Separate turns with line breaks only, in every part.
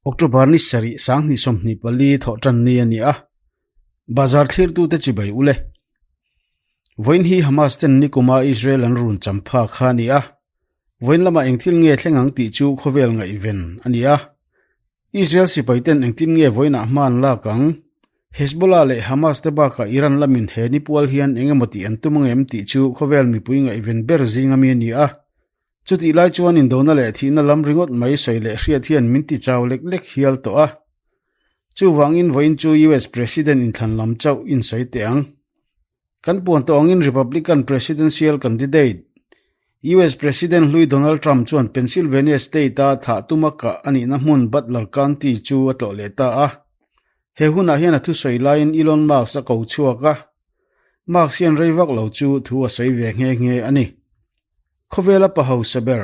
October ni sarih 2024 thawh tan ni a ni a, bazar thlirtute chibai ule. Vawiin hi Hamas ten nikuma Israel an run champha kha a ni a, vawiin lamah engthil nge thleng ang tih chu khawvel ngaihven a ni a. Israel sipai ten engtin nge vawiinah hma an lak ang? Hezbollah leh Hamas te bakah Iran lamin he ni pual hian eng emaw tih an tum angem tih chu khawvel mipui ngaihven ber zinga mi a ni a. Chutih lai chuan indona leh thihna lam ringawt mai sawi leh hriat hian min ti chau lek lek hial tawh a. Chuvangin vawiin chu US President inthlan lam chauh insawi teh ang. Kan puan tawh angin Republican presidential candidate, US President hlui Donald Trump chuan Pennsylvania state-a thah tuma kah a nihna hmun Butler County chu a tlawh leh ta a. He hunah hian a thusawi laiin Elon Musk a ko chhuak a, Musk hian rei vak lo chu thu a sawi ve nghe nghe a ni. Khawvela pa hausa ber,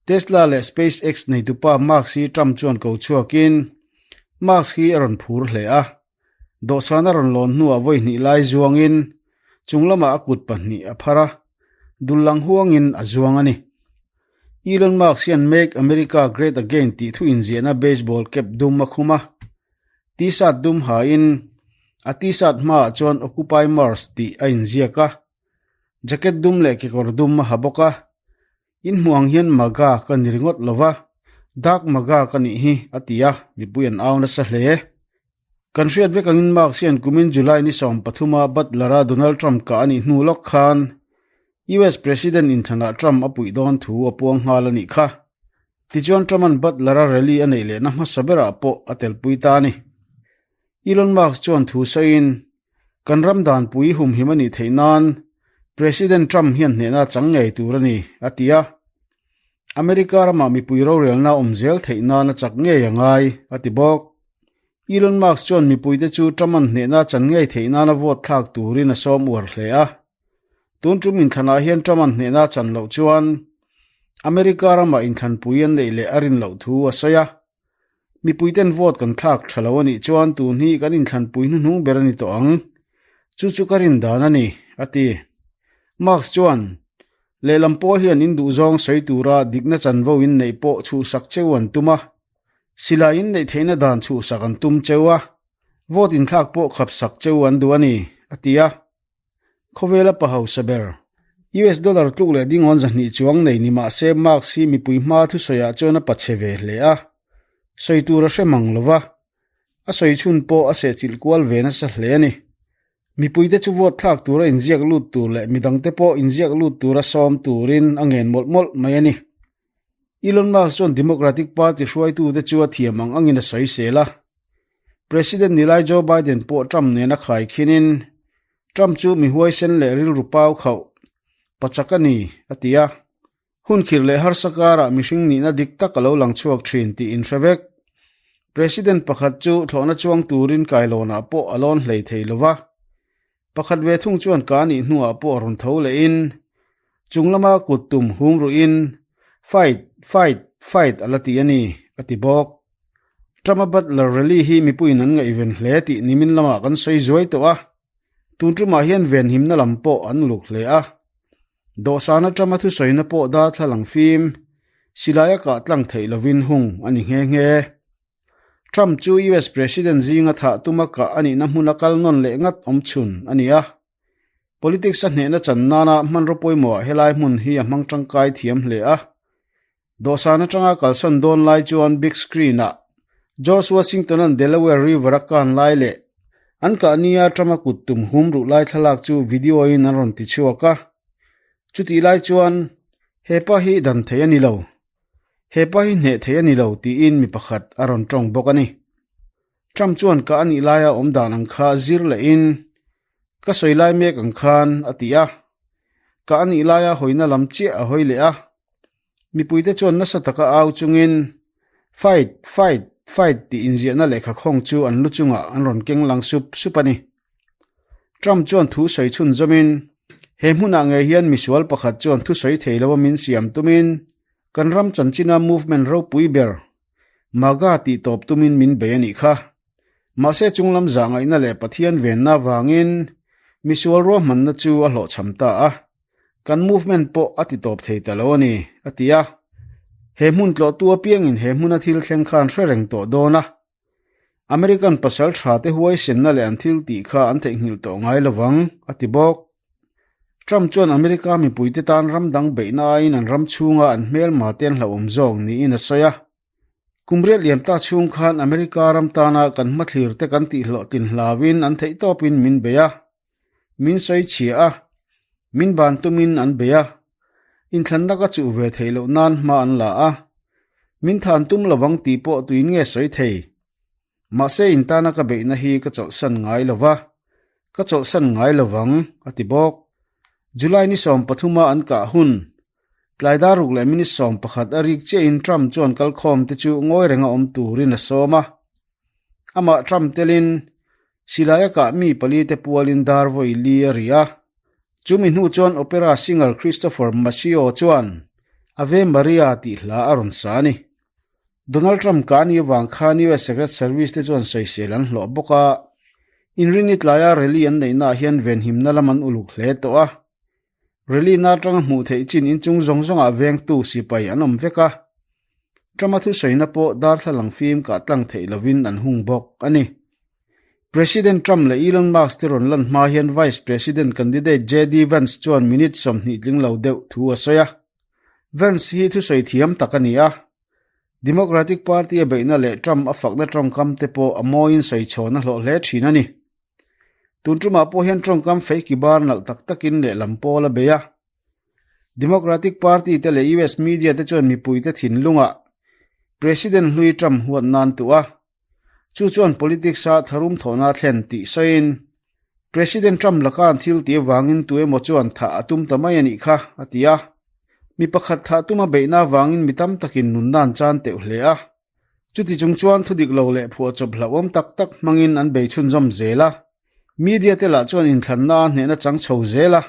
Tesla leh SpaceX neitupa Musk hi Trump chuan ko chhuakin Musk hi a rawn phur hle a. Dawhsan a rawn lawn hnuah vawi hnih lai zuangin chung lamah a kut pahnih a phar a, dul lang huangin a zuang a ni. Elon Musk hian Make America Great Again tih thu inziahna baseball cap dum a khum a, T-shirt dum hain a T-shirt hmaah chuan Occupy Mars tih a inziak a, jacket dum leh kekawr dum a ha bawk a. In hmuh ang hian Maga ka ni ringawt lo va, Dark Maga ka nih hi, a ti a, mipui an au nasa hle. Kan hriat vek angin Musk hian kumin July ni 13 a Butler-a Donald Trump kah a nih hnu lawk khan US President inthlanah Trump a puih dawn thu a puang nghal a nih kha. Tichuan Trump-a'n Butler-a rally a neih lehna hmasa berah pawh a telpui ta a ni. Elon Musk chuan thu sawiin, Kan ram danpui humhim a nih theih nan President Trump hian hnehna a chang ngei tur a ni, a ti a. America ramah mipui rorelna awm zel theih nan a chak ngei a ngai, a ti bawk. Elon Musk chuan mipuite chu Trump-a'n hnehna a chan ngei theih nana vote thlak turin a sawm uar hle a. Tun tum inthlanah hian Trump-a'n hnehna a chan loh chuan America ramah inthlanpui an neih leh a rin loh thu a sawi a. Mipuiten vote kan thlak tha lo a nih chuan tun hi kan inthlanpui hnuhnung ber a ni tawh ang. Chu chu ka rin dan a ni, a ti. Musk chuan, Lehlam pawl hian in duhzawng sawi tura dikna chanvo in neih pawh chhuhsak cheu an tum a. Silai in neih theihna dan chhuhsak an tum cheu a. Vote inthlak pawh khapsak cheu an duh a ni, a ti a. Khawvela pa hausa ber, US dollar tluk leh dingawn 200 chuang nei ni mah se Musk hi mipui hma thusawiah chuan a pachhe ve hle a, sawi tur a hre mang lo va, a sawi chhun pawh a sehchilh kual ve nasa hle a ni. Mipuite chu vote thlak tura inziak lut tur leh midangte pawh inziak lut tura sawm turin a ngen mawlh mawlh mai a ni. Elon Musk chuan Democratic Party hruaitute chu a thiam ang angin a sawisel a. President nilai Joe Biden pawh Trump nena khaikhinin Trump chu mi huaisen leh rilru pau khauh pachak a ni, a ti a. Hun khirh leh harsa karah mihring nihna dik tak a lo lang chhuak thin tih inhre vek. President pakhat chu thlawhna chuang turin kailawnah pawh a lawn hlei thei lo va. Pakhat ve thung chuan ka nih hnuah pawh a rawn tho lehin chung lama kut tum hum ruhin Fight! Fight! Fight! a la ti a ni, a ti bawk. Trump-a Butler rally hi mipuiin an ngaihven hle tih nimin lamah kan sawi zuai tawh a, tun tumah hian venhimna lam pawh an uluk hle a. Dawhsana Trump-a thusawina pawh darthlalang fim, silai a kah tlang theih lovin hung a ni nghe nghe. Trump chu US President zinga thah tuma kah a nihna hmuna kal nawn leh ngat awm chhun a ni a. Politics a hnehna chan nana hmanraw pawimawhah helai hmun hi a hmang tangkai thiam hle a. Dawhsan atanga kalsawn dawn lai chuan big screen-ah George Washington-a'n Delaware River a kan lai leh an kah nia Trump-a kut tum hum ruh lai thlalak chu video-in an rawn ti chhuak a. Chutih lai chuan, Hepa hi dan thei a ni lo. Hepa hi hneh thei a ni lo tiin mi pakhat a rawn tawng bawk a ni. Trump chuan ka a nih laia awm dan ang kha zir lehin ka sawi lai mek ang khan a ti a. Ka a nih laia hawina lam chiah a hawi leh a. Mipuite chuan nasa taka au chungin Fight! Fight! Fight! tih inziahna lehkha khawng chu an lu chungah an rawn keng lang sup sup a ni. Trump chuan thu sawi chhun zawmin he hmunah ngei hian misual pakhat chuan thu sawi thei lo a min siam tumin kan ram chanchina movement ropui ber MAGA tih tawp tumin min bei a nih kha. Mahse chunglam zah ngaihna leh Pathian venna avangin misual ruahmanna chu a hlawhchham ta a, kan movement pawh a ti tawp thei ta lo a ni, a ti a. He hmun tlawhtu apiangin he hmuna thil thleng kha an hre reng tawh dawn a. American pasal tha te huaisenna leh an thil tih kha an theihnghilh tawh ngai lo vang, a ti bawk. Trump chuan America mipuite tan ram dang beihna aiin an ram chhunga an hmelma te an hlauhawm zawk niin a sawi a. Kum riat liam ta chhung khan America ram tana kan hmathlir te kan tihhlawhtlin hlauin an theihtawpin min bei a, min sawi chhia a, min ban tumin an bei a, inthlanna ka chuh ve theih loh nan hma an la a, min than tum lovang tih pawh tuin nge sawi thei? Mahse intana ka beihna hi ka chawlhsan ngai lo va, ka chawlhsan ngai lovang, a ti bawk. July ni 13 a an kah hun, Tlai dar ruk leh minute 11 a rik chiahin Trump chuan kalkhawm te chu ngawi renga awm turin a sawm a. Amah Trump telin silai a kah mi pali te pualin dar vawi li a ri a. Chumi hnu chuan opera singer Christopher Macchio chuan Ave Maria tih hla a rawn sa a ni. Donald Trump ka ni avang khan US Secret Service te chuan sawisel an hlawh bawk a. Inrinni tlaia rally an neihnaah hian venhimna lam an uluk hle tawh a. Rally na atanga hmuh theih chin inchung zawng zawngah vengtu sipai an awm vek a, Trump-a thusawiina pawh darthlalang fim kah tlang theih lovin an hung bawk a ni. President Trump leh Elon Musk te rawn lan hma hian Vice President candidate JD Vance chuan minute 20 tling lo deuh thu a sawi a. Vance hi thusawi thiam tak a ni a, Democratic Party a beihna leh Trump a fakna tawngkam te pawh a mawiin sawichhawn a hlawh hle thin a ni. Tun tumah pawh hian tawngkam fei ki bar nalh tak takin lehlam pawl a bei a. Democratic Party te leh US media te chuan mipuite thinlungah President hlui Trump huat nan tuh a. Chu chuan politics a tharum thawhna thlen tih sawiin President Trump laka an thil tih avangin tu emaw chuan thah a tum ta mai a nih kha, a ti a. Mi pakhat thah tuma beihna avangin mi tam takin nunna an chan teuh hle a. Chuti chung chuan thudik lo leh phuahchawp hlauhawm tak tak hmangin an bei chhunzawm zel a. Media te lah chuan inthlanna a hnehna chang chho zel a.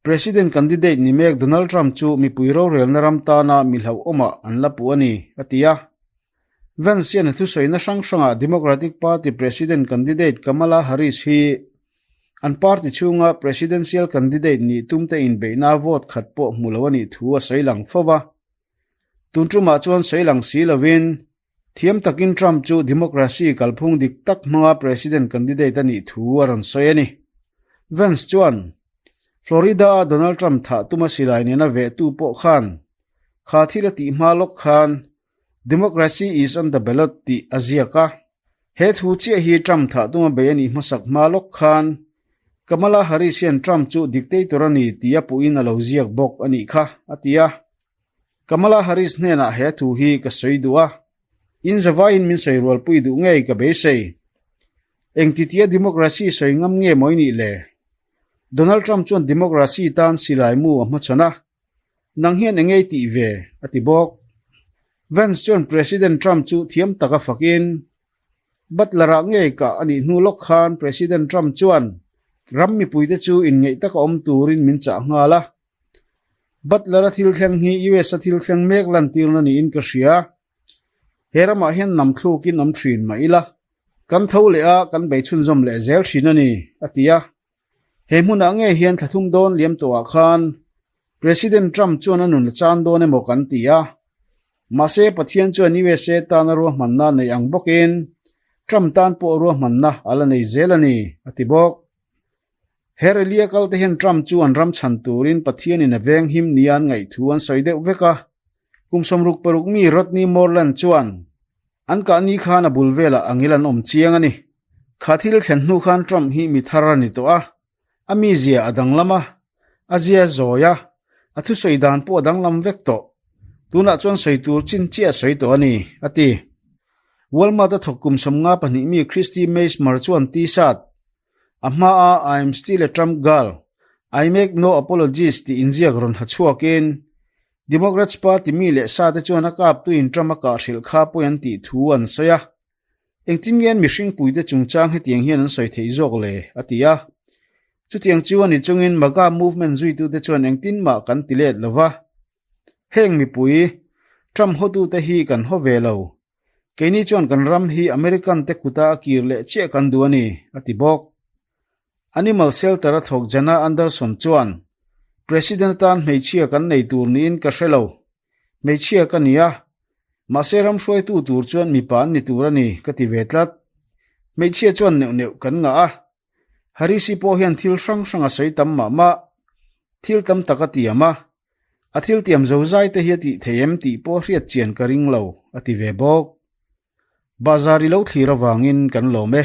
President candidate ni mek Donald Trump chu mipui rorelna ram tana mi hlauhawmah an la puh a ni, a ti a. Vance hian a thusawina hrang hrangah Democratic Party President candidate Kamala Harris hi an party chhunga presidential candidate nih tumte inbeihna vote khat pawh hmu lo a nih thu a sawi lang fo va. Tun tumah chuan sawi lang si lovin, thiam takin Trump chu democracy kalphung dik tak hmanga president candidate a nih thu a rawn sawi a ni. Vance chuan, Florida-a Donald Trump thah tuma silai nena vehtu pawh khan kha thil a tih hma lawk khan Democracy is on the ballot tih a ziak a. He thu chiah hi Trump thah tuma bei a nih hmasak hma lawk khan Kamala Harris hian Trump chu dictator a ni tih a puhin a lo ziak bawk a nih kha, a ti a. Kamala Harris hnenah he thu hi ka sawi duh a, in zavaiin min sawi rualpui duh ngei ka beisei. Engtitia democracy sawi ngam nge mawi nih le? Donald Trump chuan democracy tan silai mu a hmachhawn a, nang hian engei tih ve, a ti bawk. Vance chuan President Trump chu thiam taka fakin, Butler-ah ngei kah a nih hnu lawk khan President Trump chuan ram mipuite chu inngeih taka awm turin min chah nghal a. Butler-a thil thleng hi US-a thil thleng mek lantirna niin ka hria. He ramah hian nam thlukin awm thin mah ila, kan tho leh a, kan bei chhunzawm leh zel thin a ni, a ti a. He hmunah ngei hian thla thum dawn liam tawhah khan President Trump chuan a nun a chan dawn emaw kan ti a. Mahse, Pathian chuan USA tana ruahmanna a nei ang bawkin Trump tan pawh ruahmanna a la nei zel a ni, a ti bawk. He rally-a kalte hian Trump chu an ram chhan turin Pathianin a veng him nia an ngaih thu an sawi deuh vek a. Kum 66 mi Rodney Moreland chuan an kah ni khan a bul velah angil an awm chiang a ni. Kha thil thlen hnu khan Trump hi mi thar a ni tawh a, a mizia a danglam a, a zia zawi a, a thusawi dan pawh a danglam vek tawh. Tunah chuan sawi tur chin chiah a sawi tawh a ni, a ti. Walmart a thawk kum 52 mi Christy Maysmar chuan T-shirt A hmaa I am still a Trump girl, I make no apologies tih inziak rawn ha chhuakin Democrats party mi leh sa te chuan a kaptuin Trump a kah hrilh kha pawi an tih thu an sawi a. Engtin nge an mihringpuite chungchang hetiang hian an sawi theih zawk le? a ti a. Chutiang chu a ni chungin MAGA movement zuitute chuan engtin mah kan ti let lo va. Heng mipui, Trump hotute hi kan haw ve lo. Keini chuan kan ram hi American te kuta a kir leh chiah kan duh a ni, a ti bawk. Animal Shelter a thawk Jana Anderson chuan, President atan hmeichhia kan nei tur niin ka hre lo. Hmeichhia ka ni a, mahse ram hruaitu tur chuan mipa an ni tur a ni ka ti ve tlat. Hmeichhia chuan neuh neuh kan ngah a, Harisi pawh hian thil hrang hrang a sawi tam mah mah. Thil tam tak a tiam a, a thil tiam zo zai te hi a tih thei em tih pawh hriat chian ka ring lo, a ti ve bawk. Bazar i lo thlir avangin kan lawm e.